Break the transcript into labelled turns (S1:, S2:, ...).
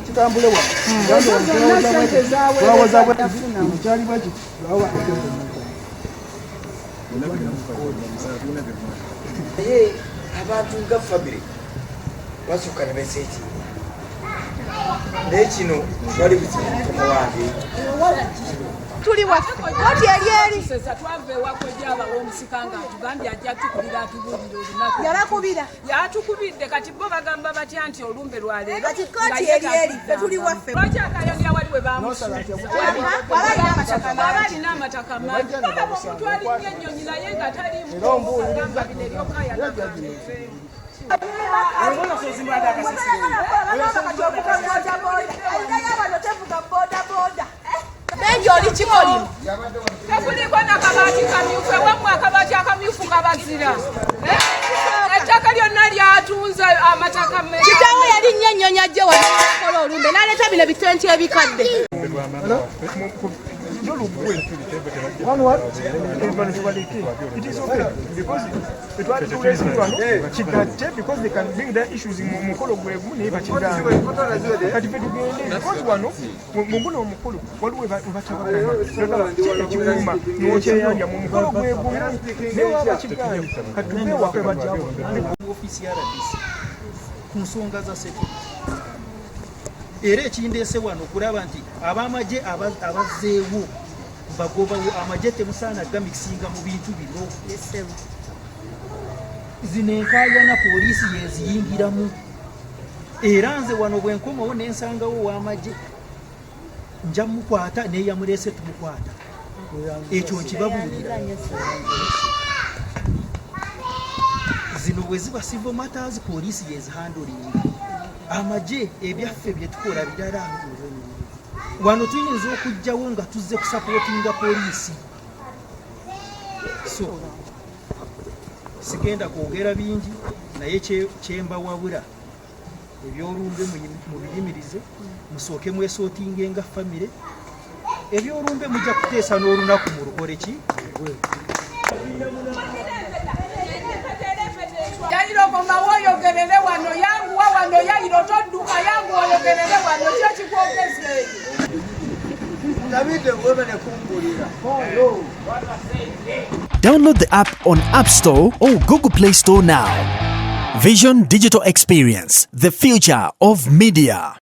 S1: Kitambule wano. Twawoza bwe kyali bwe kiti.
S2: Naye abantu nga famire basooka ne beseekinga, naye kino wali buzibu, mukama wange.
S3: Tuli waffe, koti eri eri.
S4: Twava ewako gyabawa omusika nga atugambye ajja tukubira, atubuulira olunaku.
S3: Yabakubira?
S4: Yatukubidde. Kati bo bagamba batya nti olumbe lwaleero?
S3: Kati kooti eri eri, ffe tuli waffe.
S4: Lwaki akayonera wali we bamusuula?
S3: Waba alina amataka
S4: Bwaba
S3: mangi.
S4: alina amataka mangi, olaba omuntu alinnya ennyonyi naye nga talimu, agamba bino ebyokayana.
S3: Kati ovuga bodaboda, alinayo abano tevuga bodaboda. Benji, oli kikolimo.
S4: Tekuliko nakabaati kamyufu. Ewammwe akabaati akamyufu kabazira. Ettaka lyonna lyatunze amataka.
S3: Kitaawe yalinnya ennyonyi ajje wanokola olumbe, n'aleeta bino bitenti ebikadde.
S1: One what? Bano tubaleke. It is okay because etwatuleesi wano kigatte, because they can bring their issues mu mukolo gwe gumu, naye bakigambe. Kati fe tugende, because wano mu guno omukolo waliwo we batabagana ekiwuuma n'okyeyanja mu mukolo gwe gumu, naye waba kigambe. Kati tuve waffe bajja.
S5: Ofiisi ya RDC ku nsonga za security, era ekindeese wano okulaba nti ab'amagye abazzeewo bagobawo amagye. Temusaana gamikisinga mu bintu bino. Zino enkaayana poliisi yeziyingiramu, era nze wano bwe nkomawo nensangawo ow'amagye, nja mukwata, neyamuleese tumukwata. Ekyo nkibabuulira. Zino bwe ziba civil matters, poliisi yezihandlinga. Amagye ebyaffe byetukola birala. Wano tuyinza okugjawo nga tuzze kusupportinga poliisi. So sigenda kwogera bingi, naye kyembawabula, ebyolumbe mubiyimirize, musooke mwesortinge nga famire. Ebyolumbe mujja kuteesa n'olunaku mulukole ki.
S4: Yayiro, komawo oyogerere wano. Yanguwa wano, Yayiro, todduka. Yanguwa oyogerere wano. Kyo kikwogeza eyo.
S2: Tabidde webale kumbulira.
S6: Download the app on App Store or Google Play Store now. Vision Digital Experience, the future of media.